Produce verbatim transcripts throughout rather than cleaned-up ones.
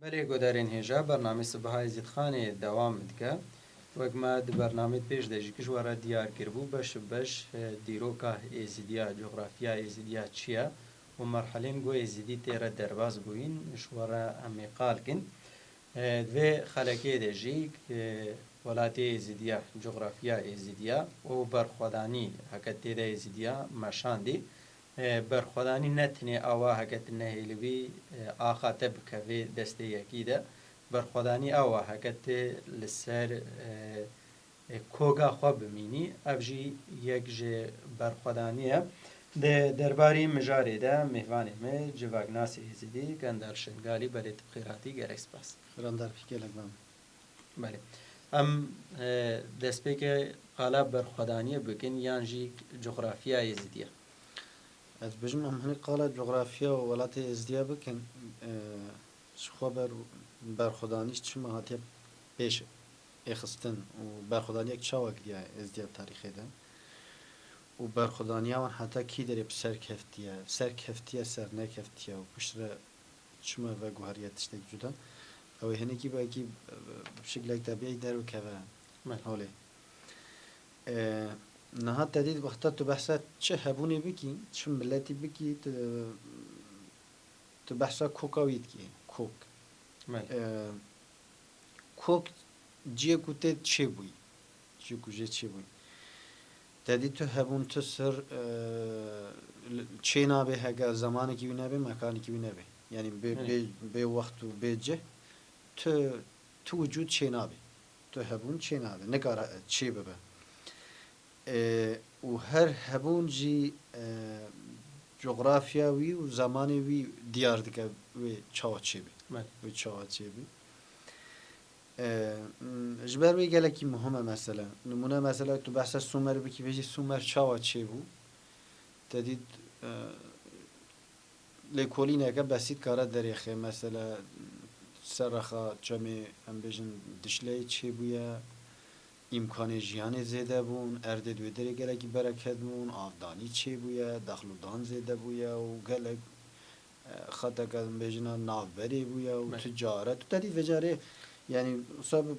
Belê guhdarên hêja, bernamê Sibiha Êzîdxanê dewam dike. Wek me di bernamê pêş de jî ji we re diyar kiribû, beş bi beş, e, dîroka Êzîdiya, coxrafiya Êzîdiya çi ye û merhelên ku Êzîdî tê re derbas bûyîn, ji we re em ê qal kin. E, di vê xelekê de jî, e, welatê Êzîdiya, coxrafiya Êzîdiya û berxwedanî heke tê de Êzîdiya meşandî. E, berxwedanî ne tenê awa heke tu nehêlibî, e, axa te bikevê destê yekî de. Berxwedanî awa heke tu li ser, e, e, koga xwe bimînî. Ev jî yek ji berxwedanî ye. Di derbarî mijarê de mêvanê me civaknasê Êzidî Gandar Şengalî, belê tu bi xêr hatî, gelek spas. Xêrandar bî, gelek memnun. Belê. Em, e, destpêkê qala berxwedaniyê bikin yan jî coxrafiya Êzidiya? Ez dibêjim em hinî qala coxrafiya û welatê Êzidiya bikin. E, ji xwe ber, berxwedanî çima hatiye pêş êxistin û berxwedaniyek çawa kiriye Êzidiya tarîxê de? Û berxwedaniya wan heta kî derê bi ser keftiye, ser keftiye, ser nekeftiye û piştre çima veguheriye tiştek cuda? Ew ê hinekî belkî, e, bi şiklek tebîî derbikeve Belê. holê. E, niha te dît wexta tu behsa çi hebûnê bikî, çi miletî bikî, tu, tu behsa koka wî dikî. Kok. Belê. E, kok ciyê ku tê çêbûyî. Ciyê ku jê çêbûyî. Te dî tu hebûn, tu sir, e, li, çê nabê heke zemanekî wî nebe, mekanekî wî nebe. Yanî bê, Belê. bê, bê wext û bê cih tu, tu wicûd çê nabê. Tu hebûn çê nabê. Nikare çê bibe. E, û her hebûn jî, e, coxrafya wî û zemanê wî diyar dike wê çawa çêbî. Belê. Wê çawa çêbî. E, m, ji ber wê gelekî muhim e mesele. Nimûne mesela tu behsa Sumer bikî, bêjî Sumer çawa çêbû? Te dît, e, lêkolîneke besît kare derêxe. Mesela ser rexa çemê, em bêjin, Dişleyê çêbûye, îmkanê jiyanê zêde bûn, erdê di wê derê gelekî bereket bûn, avdanî çêbûye, dexl û dan zêde bûye û gelek, e, xeteke, em bêjin, navberê bûye û Belê. Ticare. Tu te dî vê carê, yanî, wisa bi,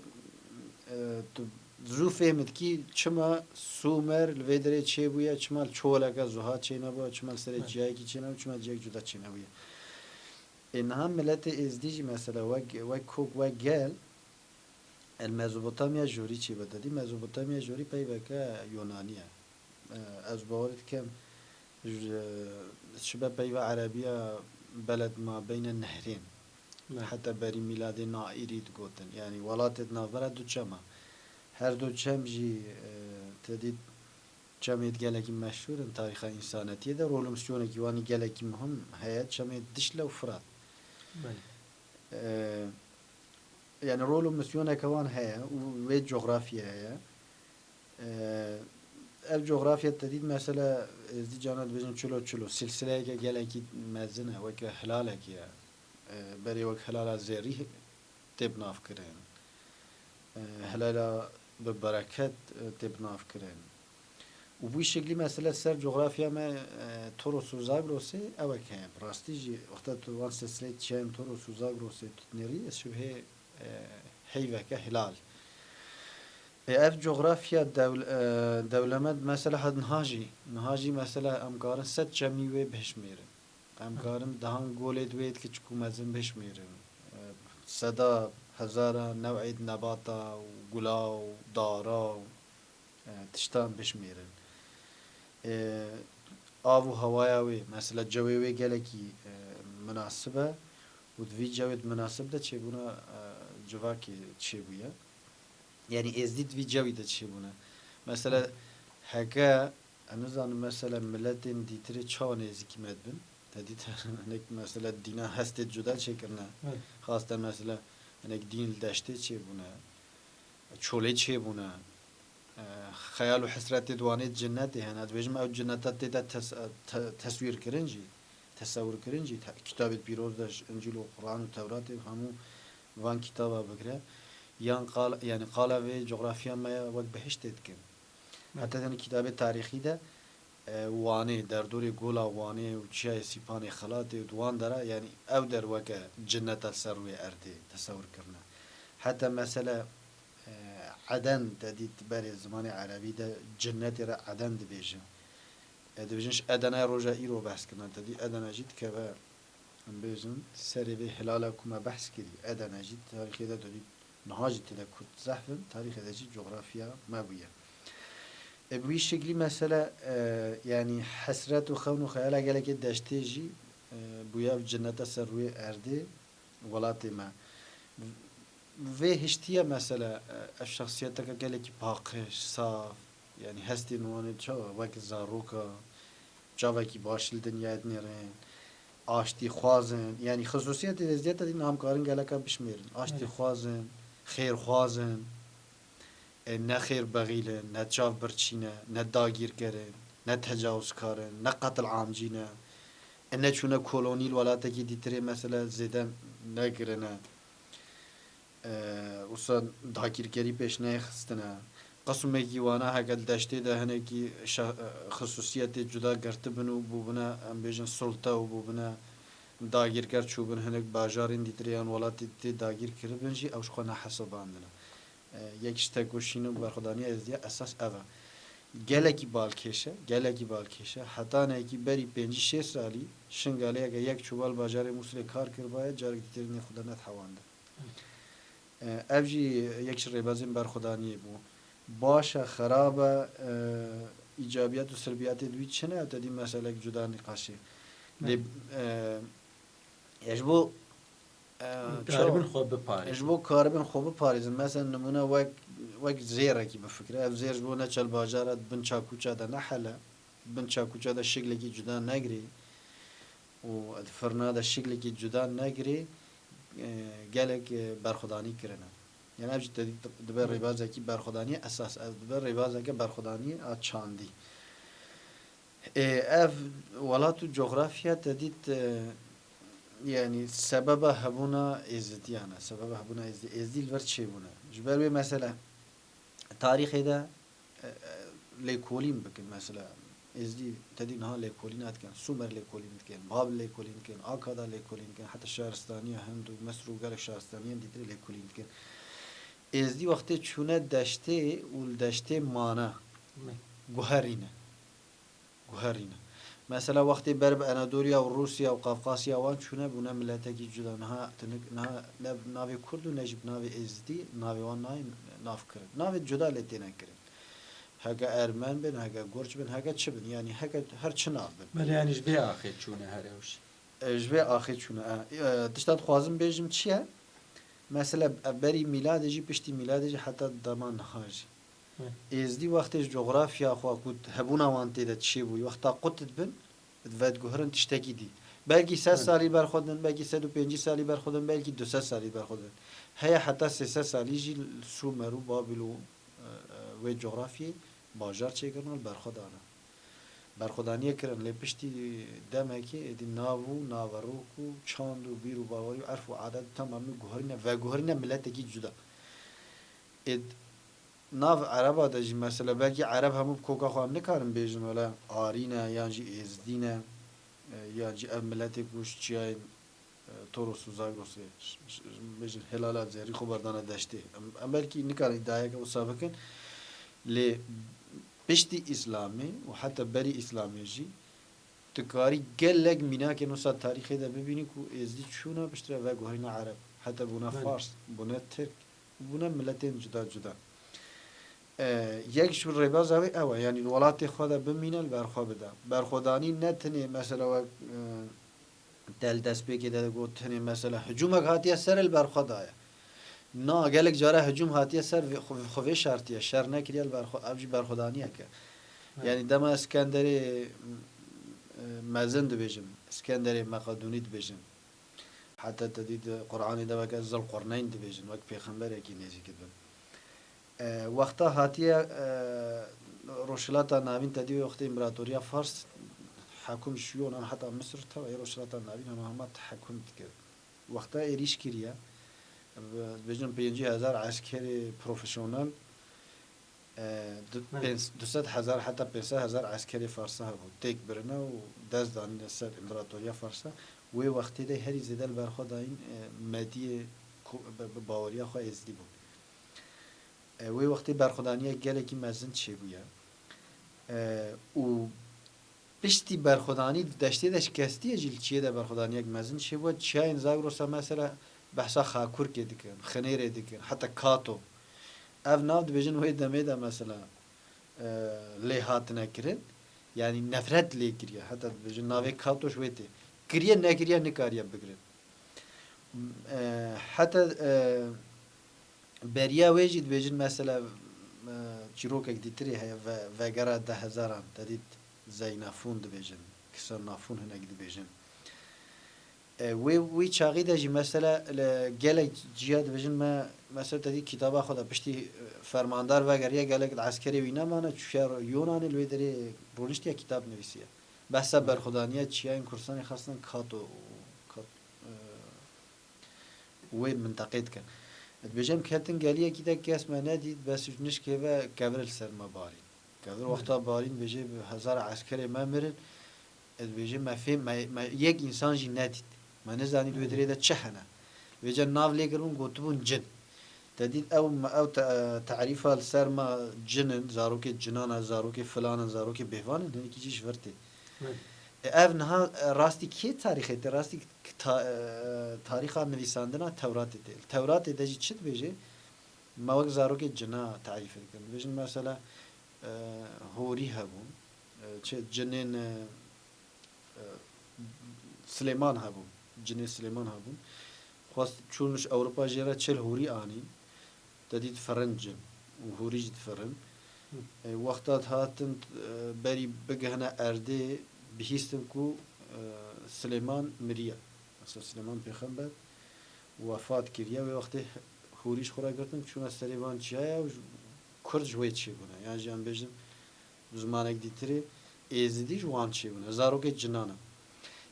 e, tu zû fêhm dikî çima Sûmer li vê derê çêbûye, çima li Çoleke zuha çênebûye, çima li serê Belê. ciyayekî çênebûye, çima ciyek cuda çênebûye. Ê niha miletê Êzdî jî mesela wek, wek kok, wek gel, el Mezopotamya jorî çêbe. Te dî Mezopotamya jorî peyveke Yonanî ye. E, ez bawer dikim, ji, ji be peyva Erebiya beled ma beyne nehrên. Belê. Heta berî mîladê naîrî digotin. Yanî welatê di navbera du çema. Her du çem jî, e, te dît çemêd gelekî meşhûr in tarîxa însanetiyê de. Rol û misyonekî wan gelekî muhim heye. Çemê Dişle û Firat. Belê. E, yanî rol û misyoneke wan heye û wê coxrafyayê ye. E, ev coxrafya te dît mesela, Êzdî carna dibêjin çilo çilo, silsileyeke gelekî mezin e, weke hilalekê ye. E, berê wek hilala zêrî tê bi nav kirin. E, hilala bi bereket, e, tê bi nav kirin. Û bi wî şeklî mesela ser coxrafya me, e, Toros û Zagrosê ewek heye. Bi rastî jî wexta tu wan silsileyê çem Toros û Zagrosê tu dinêrî, ez şibhê, e, heyveke hilal. E, ev coxrafya dewl-, e, dewlemend mesela hat niha jî, niha jî mesela em karin sed çemî wê bihişmêrin. Em karin dehan golê di wê dikiçik û mezin bihişmêrin. E, seda, hezara new'ê di nebata û gula û dara û, e, tiştan bişmêrin. E, av û hewaya wê, mesela cewê wê gelekî, e, minasib e û di vî cewê di minasib de çêbûna, e, civakê çêbûye. Yanî Êzdî di vî cewî de çêbûne. Mesela heke, ez nizanim, mesela miletên dîtirê çawa nêzîkî me dibin. Te dît hinek mesela dîna hestê cuda çêkirine. Evet. Xasten mesela hinek dîn li deştê çêbûne. Çolê çêbûne. E, xeyal û hesretê di wanê cinnetê hene. Dibêjim ew cinneta tê de tes-, te-, teswîr kirin jî, tesewir kirin jî, te-, kitabê pîroz de ji Încîl û Quran û Tewratê û hemû van kitaba bigire. Yan qal-, yanî qala vê coxrafya me ya wek behiştê dikin. Evet. Heta tenê kitabê tarîxî de e, Wanê, derdorê gola Wanê û çiyayê Sîpanê Xelatê û di wan dera, yanî ew der weke cinneta li ser rûyê erdê tesewir kirine. Heta mesele, e, Eden te dît berê zimanê erebî de cinnetê re Eden dibêjin. E, dibêjin ji Edenayê roja îro behs kirine. Te dî Edena jî dikeve, em bêjin, serê vê hilala ku me behs kirî. Edena jî tarîxê de tu dî niha jî tê de Kurd zehf in, tarîxê de jî cografya me bûye. E, bi wî şiklî mesele, e, yanî hesret û xewn û xeyala gelekê deştê jî, e, bûye ev cinneta ser rûyê erdê welatê me. Vê hiştiye mesele, e, ev şexsiyeteke gelekî paqij, saf, yanî hestên wan ê çawa wek zaroka, çavekî baş li dinyayê dinêrin, aştî xwaz in, yanî xisûsiyetê êzdiyeta dîn em karin geleka bişmêrin. Aştî Evet. xwaz in, xêr xwaz in, e, ne xêr bexîl in, ne çav birçî ne, ne dagîrker in, ne tecawizkar in, ne qetil amcî ne, e, ne çûne kolonî li welatekî dîtirê mesele zêde nekirine. E, wisa dagîrkerî pêş neyê xistine. Qismekî wana heke li deştê de hinekî şe-, e, xisûsiyetê cuda girtibin û bûbine, em bêjin, sulte û bûbine dagîrker, çûbin hinek bajarên dîtirê yan welatê dîtirê dagîr kiribin jî, ew ji xwe nehesabandine. E, yek ji tekoşîn û berxwedaniya êzdiya esas ev e. Gelekî balkêş e, gelekî balkêş e. Hetanekî berî pêncî şêst salî Şingalê heke yek çûba li bajarê Mûsilê kar kiribaye, carek dîtirê nê xwe de nedihewandin. E, ev jî yek ji rêbazên berxwedaniyê bû. Baş e, xerab e, e, îcabiyat û silbiyatê di wî çi ne, ew te dî meselek cuda nîqaşê. Lê, Evet. e, ya ji bo, e, Karibin çawa? xwe biparêzin. Ji bo karibin xwe biparêzin. Mesela nimûne wek, wek zêrekî bifikire. Ev zêr ji bo neçe li bajara di bin çakûça de nehele. Di bin çakûça de şiklekî cuda negirê. û di firna de şiklekî cuda negirê, e, gelek, e, berxwedanî kirine. Yani ev jî te dî dibe Evet. rêbazekî berxwedaniyê esas, ev dibe rêbazeke berxwedaniyê a çandî. E, ev welat û cografya te dît, e, yani sebeba hebûna êzidiyan e, sebeba hebûna êzidî, êzidî li vir çêbûne. Ji ber wê mesele tarîxê de e, e, lêkolîn bikin mesela. Êzdî te dî niha lêkolîna dikin, Sûmer lêkolîn dikin, Babil lêkolîn dikin, Akada lêkolîn dikin, heta şaristaniya Hind û Misir û gelek şaristaniyên dîtirê lêkolîn dikin. Êzdî wextê çûne deştê û li deştê mane, Me. guherîne. Guherîne. Mesela wextê ber bi Anadoliya û Rûsya û Qafqasya wan çûne, bûne miletekî cuda. Niha tu nik-, niha ne bi navê Kurd û ne jî bi navê Êzidî navê wan nayê nav kirin. Navê cuda lê têne kirin. Heke Ermen bin, heke Gurç bin, heke çi bin, yanî heke her çi nav bin. Belê, yanî ji vê axê çûne her ew jî. E, ji vê axê çûne, e. E, tişta dixwazim bêjim çi ye? Mesela, e, berî mîladê jî, piştî mîladê jî, heta dema niha jî. Hı. Êzdî wextê ji cografya xwe ku hebûna wan tê de çêbûyî, wexta qut dibin, vediguherin tiştekî dî. Belkî sed Hı. salî ber xwe din, belkî sed û pêncî salî ber xwe din, belkî du sed salî ber xwe din. Heye heta sê sed salî jî li Sûmer û Babil û, e, e, wê cografyê bajar çêkirin û li ber xwe dane. Berxwedaniyê kirin, lê piştî demekê êdî nav û naverok û çand û bîr û bawerî û erf û adet û temamî guherîne, veguherîne miletekî cuda. Êd nav Ereba de jî mesela belkî Ereb hemû bi koka xwe em nikarin bêjin wele Arî ne yan jî Êzdî ne, e, yan jî ev miletê ku ji çiyayên e, Toros û Zagrosê, ş-, ş-, bêjin hilala zêrî xwe berdane deştê. Em, em belkî nikarin îdiayeke wisa bikin, lê piştî Îslamê û heta berî Îslamê jî tu karî gelek mînakên wisa tarîxê de bibînî ku Êzdî çûne piştre veguherîne Ereb, heta bûne Belê. Fars, bûne Tirk, bûne miletên cuda cuda. E, yek ji rêbaza wê ew e, yanî li welatê xwe de bimîne, li ber xwe bide. Berxwedanî ne tenê mesela wek, e, te li destpêkê de digot tenê mesela hicûmek hatiye ser li ber xwe daye. Na, gelek cara hicûm hatiye ser vê, xwe, xwe vê şartiye, şer nekiriye li ber xwe, ev jî berxwedaniyek e. Evet. Yanî dema Skenderê, e, mezin dibêjin, Skenderê Meqedûnî dibêjin. Heta te dît Qur'anê de weke Zilqurneyn dibêjin, wek pêxemberekî nêzîk dibin. E, wexta hatiye, e, Rojhilata Navîn te dî wê wextê împaratoriya Fars hekum ji Yunan heta Misir tevayê Rojhilata Navîn hema hema tehekum dikir. Wexta êrîş kiriye, bi-, dibêjin pêncî hezar eskerê profesyonel E, du-, Evet. pênc-, du sed hezar heta pênc sed hezar eskerê Farsa hebû. Têk birine û dest danîne ser împaratoriya Farsa. Wê wextê de herî zêde li ber xwe dayîn, e, Mediyê ku-, bi, bi baweriya xwe Êzidî bûn. E, wê wextê berxwedaniyek gelekî mezin çêbûye. E, û piştî berxwedanî di deştê de şikestiye jî li çiyê de berxwedaniyek mezin çêbûye. Çiyayên Zagrosa mesela behsa Xakurkê dikin, Xinêrê dikin, heta Kato. Ev nav dibêjin wê demê de mesela, e, lê hatine kirin. Yanî nefret lê kiriye. Heta dibêjin navê Kato ji wê tê. Kiriye nekiriye nikariye bigirin. E, heta, e, beriya wê jî dibêjin mesela, e, çîrokek dîtirê heye ve-, vegera deh hezaran. Te dît Zeynafûn dibêjin. Kisa Nafûn hinek dibêjin. E, wê, wî çaxî de jî mesela li gelek ciya dibêjin me, mesela te dî kitaba xwe de piştî, e, fermandar vegeriye gelek di eskerê wî nemane, çûye Yonanê, li wê derê rûniştiye kitab nivîsiye. Behsa berxwedaniya çiyayên Kurdistanê xastin Kato û Kat-, e, wê minteqê dike. Dibêje em ketin geliyekî de kes me nedît, bes ji nişkê ve kevir li ser me barîn. Kevir wexta barîn dibêje bi hezara eskerê me mirin. Dibêje me fêm, me, me yek însan jî nedît. Me nizanî di wê dirê de çi hene. Vêca nav lê kiribûn, gotibûn cin. Te dît ew, ew te-, terîfa li ser me cin in, zarokê cinan e, zarokê filan in, zarokê bêvan in, hinekî jî ji vir tê. Evet. E, ev niha, e, rastî kê tarîxê tê? Rastî ta-, e, tarîxa nivîsandina Tewratê tê. Li Tewratê de jî çi dibêje? Me wek zarokê cina tarîf dikin. Dibêjin mesela, e, horî hebûn, e, çi cinên, e, e, Silêman hebûn. Cinê Silêman hebûn. Xwest çûn ji Ewropa jê re çil horî anîn. Te dît firin cin û horî jî difirin. Hı. E, wexta dihatin, e, berî bigihine erdê, bihîstin ku, e, Silêman miriye. Mesela Silêman pêxember wefat kiriye, wê wextê horî ji xwe re girtin, çûne serê van çiyaya û ji, Kurd ji wê çêbûne. Yan jî em bêjin, bi zimanek dîtirê, Êzidî ji wan çêbûne. Zarokê cinan e.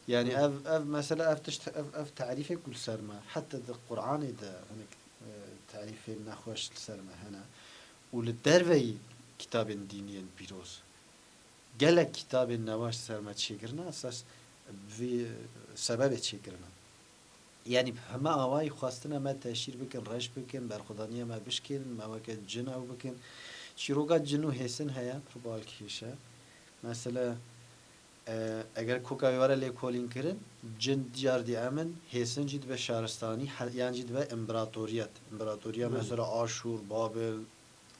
Yanî Hı. ev, ev mesele, ev tişt, ev, ev tarîfê ku li ser me, heta di Qur'anê de hinek, e, tarîfên nexweş li ser me hene. Û li derveyî kitabên dîniyên pîroz, gelek kitabên neweş ser me çêkirine, esas bi vî sebebê çêkirine. Yanî bi heme awayî xwestine me teşhîr bikin, reş bikin, berxwedaniya me bişkênin, me weke cin ew bikin. Çîroka cin û hêsin heye, pir balkêş e. Mesela, e, eger koka wê were lêkolînkirin, cin diyar dî em in, hêsin jî dibe şaristanî, he-, yan jî dibe împaratoriyet. Împaratoriya Belê. Mesela Aşûr, Babil,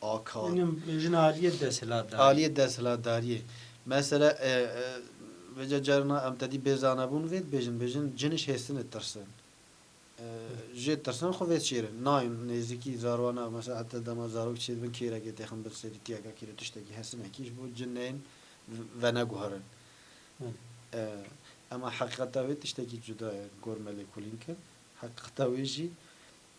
Akad. Yanî em bêjin aliyê desthilatdariyê. Aliyê desthilatdariyê. Mesela, e, e, vêca carna em te dî bê zanebûn vê dibêjin, bêjin cin ji hêsinê tirsin. E, Hı. Jê tirsin xwe vê çêrin. Nayên nêzîkî zarwana, mesela heta dema zarok çêdibin kêrekê têxin bin serî tiyaka kêrê tiştekî hesinekî ji bo cin neyên v-, veneguherin. Hı. E, Ema heqîqeta wê tiştekî cuda ye, gor me lêkolîn kir. Heqîqeta wê jî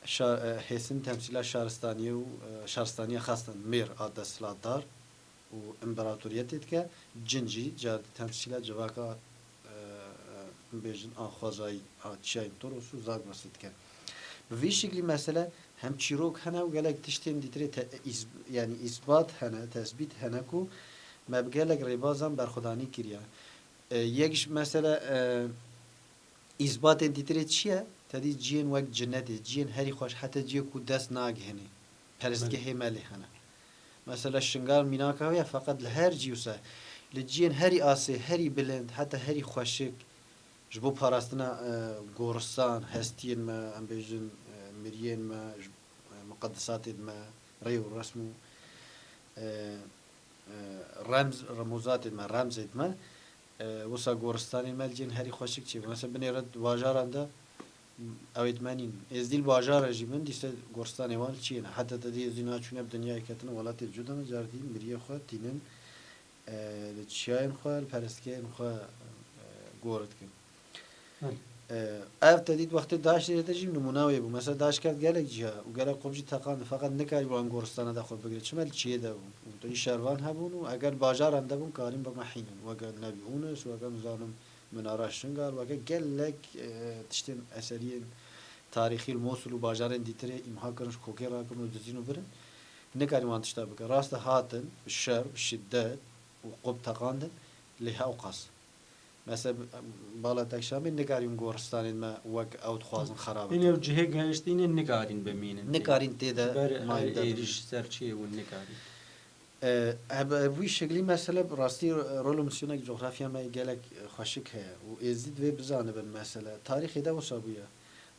şa-, e, hêsin temsîla şaristaniyê û, e, şaristaniya xastin mêr a desthilatdar û împaratoriyetê dike, cin jî carî temsîla civaka, e, e, bêjin a xwezayî a çiyayên Toros û Zagrosê dike. Bi vî şiklî mesele hem çîrok hene û gelek tiştên dîtirê te-, îs-, yanî îsbat hene, tesbît hene ku me bi gelek rêbazan berxwedanî kiriye. E, yek ji mesele, e, Îsbatên dîtirê çi ye? Te dî ciyên wek cinetê, ciyên herî xweş, heta ciyê ku dest nagihinê, perestgehê Belê. Me lê hene. Mesela Şingal mînaka wê ye, feqet li her cî wisa, li ciyên herî asê, herî bilind, heta herî xweşik, ji bo parastina, e, goristan, hestiyên me, em bêjin, e, miriyên me, ji, e, miqedisatên me, rê û resm û, e, e, remz, remûzatê me, remzê me, e, wisa goristanê me li cihên herî xweşik çêbû. Mesela binê re di bajaran de, m, ew ê me nîn. Êzdî li bajara jî bin, dîse goristanê wan li çiyê ne. Heta te dî êzdî naçûne bi dinyayê ketine welatê cuda ne, car dî miriyê xwe tînin, e, li çiyayên xwe, li perestgehên xwe, e, gor dikin. Hı. E, ev te dît wextê DAIŞ dê te jî nimûna wê bû. Mesela DAIŞ ket gelek ciha û gelek qop jî teqandin. Feqet nikarî wan goristana de xwe bigire. Çima li çiyê de bûn. Û te jî şervan hebûn û eger bajaran de bûn, karîn bimehînin. Weke Nebî Ûnis, weke nizanim Minara Şingal, weke gelek, e, tiştên eseriyên tarîxî li Mosul û bajarên dîtirê îmha kirin, ji kokê rakirin û dizîn û birin. Nikarî wan tişta bike. Rast e, hatin bi şer, bi şiddet û qop teqandin, lê hewqas. Mesela, bala tekşamê nikarîn goristanên me wek ew dixwazin xera bikin. Hîn ew cihê gehiştînê nikarîn bimînin. Nikarîn tê de mayînde bimînin. Êrîş ser çiyê hûn nikarîn. E, bi wî şiklî mesele bi rastî rol û misyonek cografya me gelek xweşik heye û êzdî divê bizanibin mesele. Tarîxê de wisa bûye.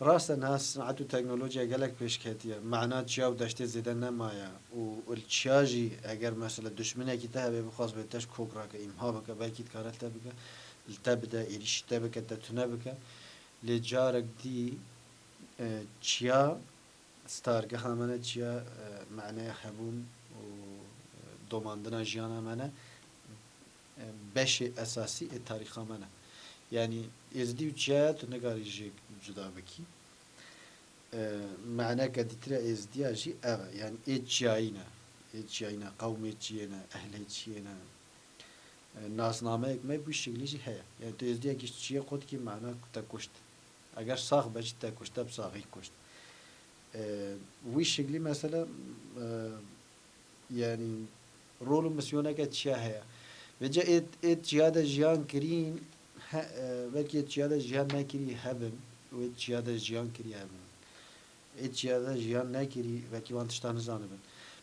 Rast e, niha sinet û teknolojiya gelek pêş ketiye. Mana çiya û deştê zêde nemaye û li çiya jî eger mesela duşminekî te hebe bixwaz bê te ji kok rake, îmha bike, belkî dikare li te bike, li te bide, êrîşî te bike, te tune bike. Lê carek dî, e, çiya stargeha me ne, çiya, e, maneya hebûn û, e, domandina jiyana me ne, e, beşê esasî ê tarîxa me ne. Yanî êzdî û çiyaya tu nikarî jê cuda bikî. E, maneke dîtir ya êzdiya jî ev e. Yanî ê çiyayî ne. Ê çiyayî ne, qewmê çiyê ne, ehlê çiyê ne. E, nasnameyek me bi şiklî jî heye. Yanî tu êzdiyekî çiyê qut kî mana te kuşt. Eger sax be jî te kuşt, te bi saxî kuşt. E, wî şiklî mesela, e, yanî rol û misyoneke çiya heye. Vêca ê, ê çiya de jiyan kirîn, he, e, belkî ê çiya de jiyan nekirî hebin, û ê çiya de jiyan kirî hebin. Ê çiya de jiyan nekirî, belkî wan tişta nizanibin.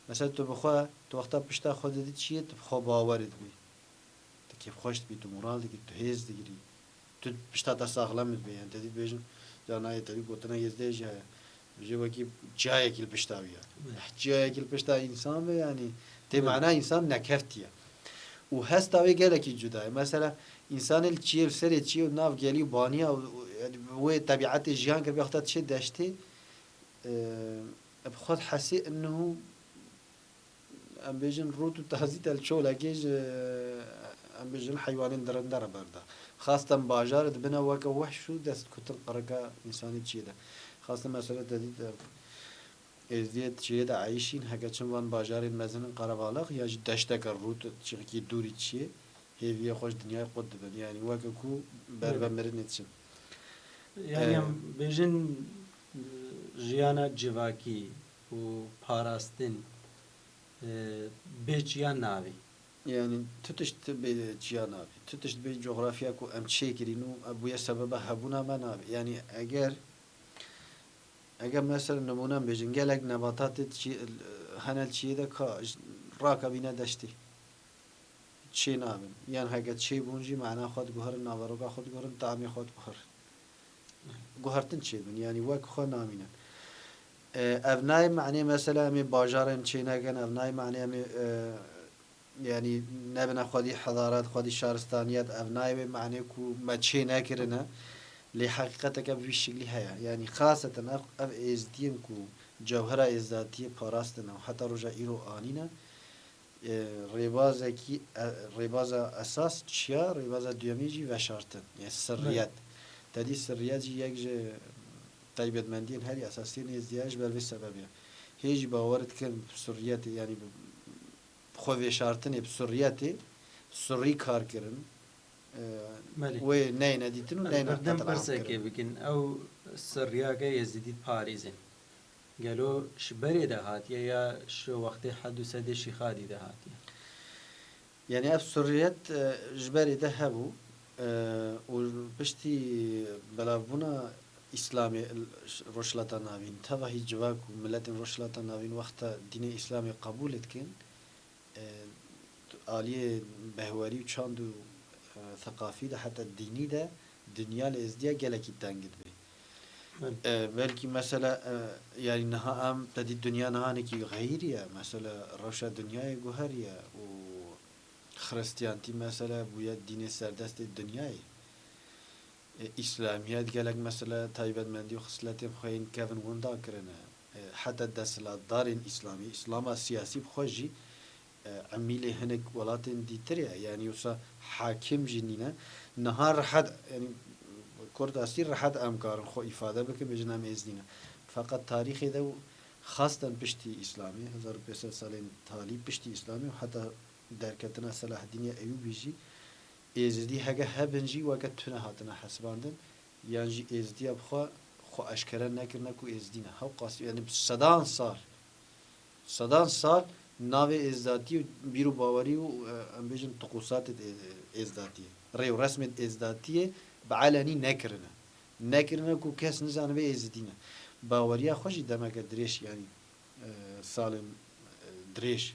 Mesela tu bi xwe, tu wexta pişta xwe didî çiyê, tu bi xwe bawer dibî. Tu kêfxweş dibî, tu moral digirî, tu hêz digirî. Tu pişta te saxlem dibe, yani te dî dibêjin, ya nayê te dî gotina Êzdiyê jî heye. Jê wekî çiyayekî li pişta wî ye. Çiyayekî li pişta însan be, yani tê mana însan nekeftiye. Û hesta wê gelekî cuda ye. Mesela, însanê li çiyê, li serê çiyê û nav gelî û baniya û, û, yani, wê tebîetê jiyan kiribe, wexta diçê deştê, e, bi xwe dihesê innihu em bêjin rût û tazî te li çolekê ji, em bêjin heywanên dirinde re berda. Xasten bajarê dibine weke wehş û destkutin qirika însanê çiyê de. Xasten mesela te dît, êzdiyê çiyê de eyşîn, heke çin van bajarên mezin in qerebalix ya jî deşteke rût, çiqikî dûrî çiyê, hêviyê xwe ji dinyayê qut dibin. Yanî weke ku ber ve mirinê diçin. Yanî em bêjin, e, jiyana civakî û parastin, e, bê çiya nabî. Yanî tu tişt bê çiya nabî. Tu tişt bê cografya ku em çêkirîn û bûye sebeba hebûna me nabî. Yanî eger, eger mesela nimûne em bêjin, gelek nebatatê çi-, hene li çiyê de ka, rake bîne deştê. Çê nabin. Yan heke çê bûn jî mana xwe diguherin, naveroka xwe diguherin, tamê xwe diguherin. Guhertin çêdibin, yanî wek xwe namînin. E, ev nayê manê mesela em ê bajarên çê nekin, ev nayê manê em ê, e, yanî nebine xwedî hedaret, xwedî şaristaniyet, ev nayê wê manê ku me çê nekirine. Lê heqîqeteke bi vî şiklî heye. Yanî xaseten ev, ev êzdiyên ku cewhera êzdatiyê parastine û heta roja îro anîne, e, rêbazekî, e, rêbaza esas çiya, rêbaza duyemîn jî veşartin, yani sirriyet. Te dî sirriyet jî yek ji taybetmendiyên herî esasî yên êzdiya ji ber vê sebebê ye. Hê jî bawer dikin bi sirriyetê, yani bi, bi xwe veşartinê, bi sirriyetê, sirrî kar kirin. E, wê neyne dîtin û neyne qetil'am kirin. Belê. Ez ê berdim pirsekê bikin. Ew sirriyake êzdî diparêzin. Gelo ji berê de hatiye ya ji wextê Hed û Sedê Şîxadî de hatiye? Yanî ev sirriyet, e, ji berê de hebû, e, û piştî belavbûna Îslamê li Rojhilata Navîn, tevahî civak û miletên Rojhilata Navîn wexta dînê Îslamê qebûlê dikin, e, aliyê behwerî û çand û, e, theqafî de, heta dînî de dinya li êzdiya gelekî teng dibe. Belê. E, belkî mesela, e, yanî niha em te dî dinya niha hinekî xeyirî ye. Mesela rewşa dinyayê guheriye û xiristiyantî mesela bûye dînê serdestê dinyayê. E, îslamiyet gelek mesela taybetmendî û xisletên xwe yên kevin winda kirine. E, heta desthilatdarên îslamî, îslama siyasî bi xwe jî, e, emîlê hinek welatên dîtir e. Yanî wisa hakim jî nîne. Niha rehet, yanî Kurd astî rehet em karin xwe îfade bikin, bêjin em êzdî ne. Feqet tarîxê de û xasten piştî Îslamê, hezar û pênc sed salên talî piştî Îslamê û heta derketina Selaheddînê Eyûbî jî êzdî heke hebin jî weke tune hatine hesibandin. Yan jî êzdiya bi xwe, xwe eşkere nekirine ku êzdî ne. Hewqas, yanî bi sedan sal Sedan sal navê êzdatî û bîr û bawerî û, e, em bêjin tiqûsatê ê-, êzdatiyê, rê û resmê êzdatiyê bi elenî nekirine. Nekirine ku kes nizanibe êzidî ne. Baweriya xwe jî demeke dirêj, yanî, e, salên, e, dirêj,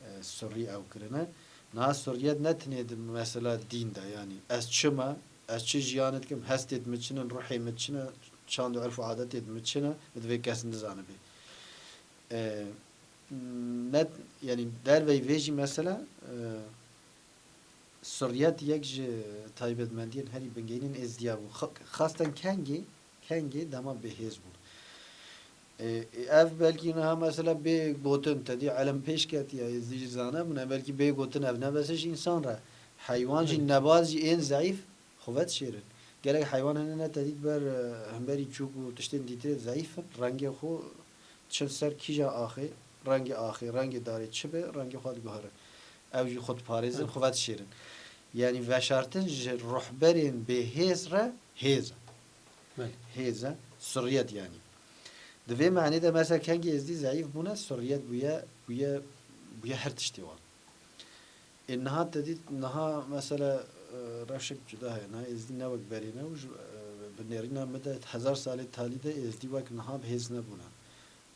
e, surî ew kirine. Niha suriyet ne tenê di mesela dîn de, yanî ez çi me, ez çi jiyanê dikim, hestê di min çi ne, ruhê min çi ne, çand û erf û adetê di min çi ne, divê kes nizanibe. E, ne, yanî derveyî vê jî mesela, e, suriyet yek ji taybetmendiyên herî bingehînên êzdiya bû. Xa-, xastan kengê, kengê dema bêhêz bûn. E, e, ev belkî niha mesela bê gotin, te dî elm pêş ketiye, êzdî jî zane bûne, belkî bê gotin ev nebese ji însan re. Heywan jî, Belê. nebat jî ên zeîf, xwe vedişêrin. Gelek heywan hene ne te dît ber, e, hemberî çûk û tiştên dîtirê zeîf in, rengê xwe diçin ser kîja axê, rengê axê, rengê darê çi be, rengê xwe diguherin. Ew jî xwe diparêzin, Hı. xwe vedişêrin. Yanî veşartin ji ruhberên bêhêz re hêz e. Belê. Hêz e, suriyet yanî. Di vê manê de mesela kengê êzdî zeîf bûne, suriyet bûye, bûye, bûye her tiştê wan. Ê niha te dît, niha mesela, e, rewşek cuda heye. Niha êzdî ne wek berê ne û ji, e, bi nêrîna min de hezar salê talî de êzdî wek niha bi hêz nebûne.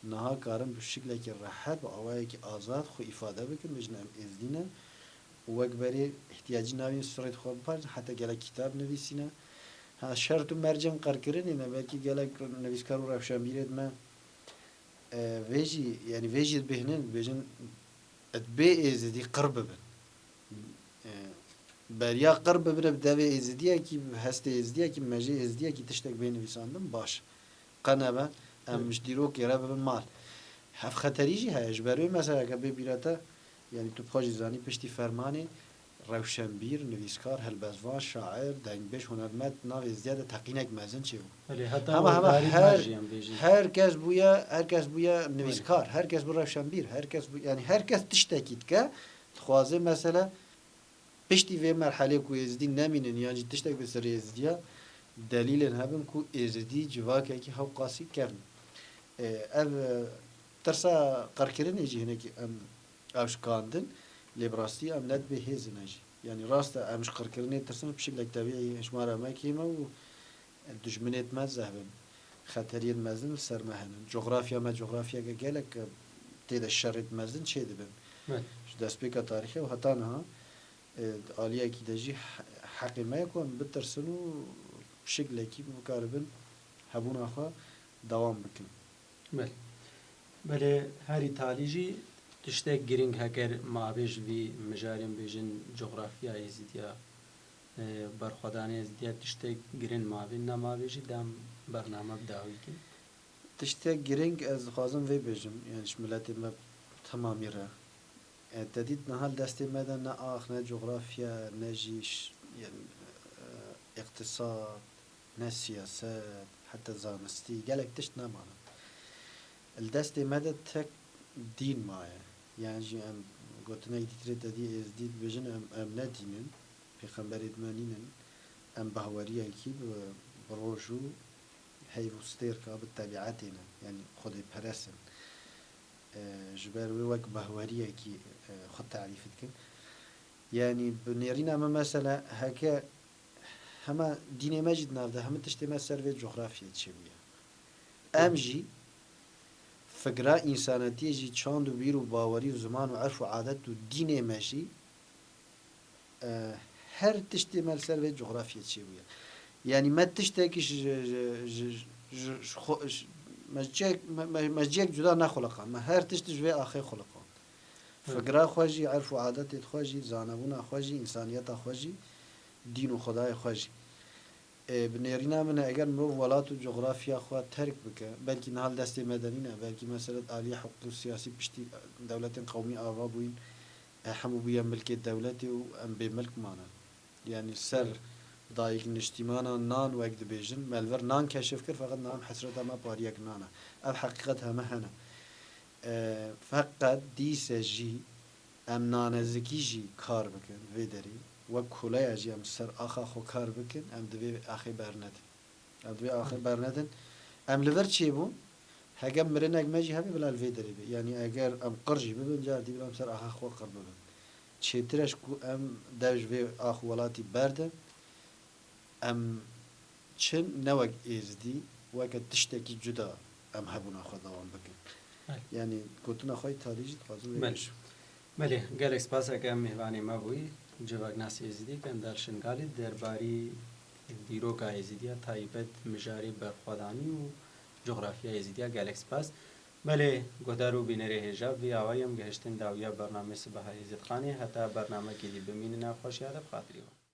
Niha karin bi şiklekî rehet, bi awayekî azad xwe îfade bikin, bêjin em êzdî ne û wek berê îhtiyacî nabînin surê xwe biparêzin, heta gelek kitab nivîsîne. Ha, şert û mercên qirkirinê ne, belkî gelek nivîskar û rewşenbîrê di me, e, vê jî, yanî vê jî dibêhnin, dibêjin, "Divê êzidî qir bibin." E, beriya qir bibine bi devê êzidiyekî, bi hestê êzidiyekî, bi mejê êzidiyekî tiştek bê nivîsandin, baş. Qe nebe, em Hı. ji dîrokê re bibin mal. Hev xeterî jî heye, ji ber wê meseleke bê bîra te, yanî tu bi xwe jî zanî piştî fermanê rewşenbîr, nivîskar, helbestvan, şair, dengbêj, hunermend, navê êzdiya de teqînek mezin çêbû. Belê, heta Hema, hema, wekdarî her, jî em bêjin. her kes bûye, her kes bûye nivîskar, Belê. her kes bû rewşenbîr, her kes bû, yanî her kes tiştekî dike, dixwaze mesela piştî vê merhelê ku êzidî nemînin yan jî tiştek bi serê êzidiya delîlên hebin ku êzidî civakekî hewqasî kevn. E, ev, e, tirsa qirkirinê jî hinekî em ew şikandin, lê bi rastî em ne dibê hêzin e jî. Yanî rast e, em ji qirkirinê tirsin, bi şiklek tebîî hişmara me kêm e û dijminêt me zehf in. Xeteriyên mezin li ser me henin. Cografya me cografyeke gelek e, tê de şerêt mezin çêdibin. Evet. Ji destpêka tarîxê û heta niha, e, di aliyekî de jî he-, heqê me ye ku em bitirsin û bi şiklekî bikaribin hebûna xwe dewam bikin. Belê. Belê, herî talî jî tiştek girîng heger mabê ji vî mijarên bêjin cografya Êzidiya, e, berxwedanê Êzidiya tiştek girîng mabê, nemabê jî dem bername bi dawî kin. Tiştek girîng ez dixwazim vê bêjim, yani ji miletê me temamî re. E, te dît niha li destê me de ne ax, ne cografya, ne jî ş-, yani, e, îqtisad, ne siyaset, heta zanistî, gelek tişt nemane. Li destê me de tek dîn maye. Yan jî em gotinek dîtirê te dî êzdî dibêjin, em, em ne dîn in, pêxemberê di me nînin. Em bahweriyekî bi, bi roj û heyv û stêrka, bi tebîetê ne. Yanî xwedêperest in. E, ji ber wê wek bahweriyekî, e, xwe tarîf dikin. Yanî bi nêrîna min mesela heke hema dînê me jî di nav de, hemî tiştê me ser vê cografyayê çêbûye. Em jî figra însanetiyê jî çand û bîr û bawerî û ziman û erf û adet û dînê me jî, e, her tiştê me li ser vê cografyayê çêbûye. Yanî me tiştekî ji, ji, ji, ji, ji xwe, ji, me ciyek, me, me, me ciyek cuda nexuliqand. Me her tişt ji vê axê xuliqand. Hı. Figra xwe jî, erf û adetê xwe jî, zanebûna xwe jî, însaniyeta xwe jî, dîn û xwedayê xwe jî. Ê, bi nêrîna min e, eger mirov welat û cografya xwe terk bike, belkî niha li destê me de nîne, belkî mesela di aliyê hiqûqî û siyasî piştî dewletên qewmî ava bûyîn, e, hemû bûye milkê dewletê û em bêmilk mane. Yani li ser dayik niştîmana nan wek dibêjin, me li vir nan keşif kir, feqet niha em hesreta me pariyek nan e. Ev heqîqet heme hene. E, feqet dîse jî em nanezikî jî kar bikin vê derê. Wek kuleya jî em li ser axa xwe kar bikin, em di vê axê bernedin. Em di vê axê bernedin. Em li vir çêbûn, Heger mirinek me jî hebe bila li vê derê be. Yanî eger em qir jî bibin, car dî bila em ser axa xwe qir bibin. Çêtir e ji ku em dev ji vê ax û welatî berdin, em çin ne wek Êzidî, weke tiştekî cuda em hebûna xwe dewam bikin. Belê. Yanî gotina xwe yî talî jî dixwazim vê Belê. bêjim. Belê, gelek spas ke em mêvanê me bûyî. Civaknas Êzidî, Kendal Şingalî, derbarî dîroka Êzidiya taybet, mijarê berxwedanî û cografya Êzidiya gelek spas. Belê, guhdar û bînerê hêja, vî awayî em gihiştin dawiya bernamê Sibeha Êzidxanê. Heta bernamekê dî bimînin, xweşiya de bi xatirî we.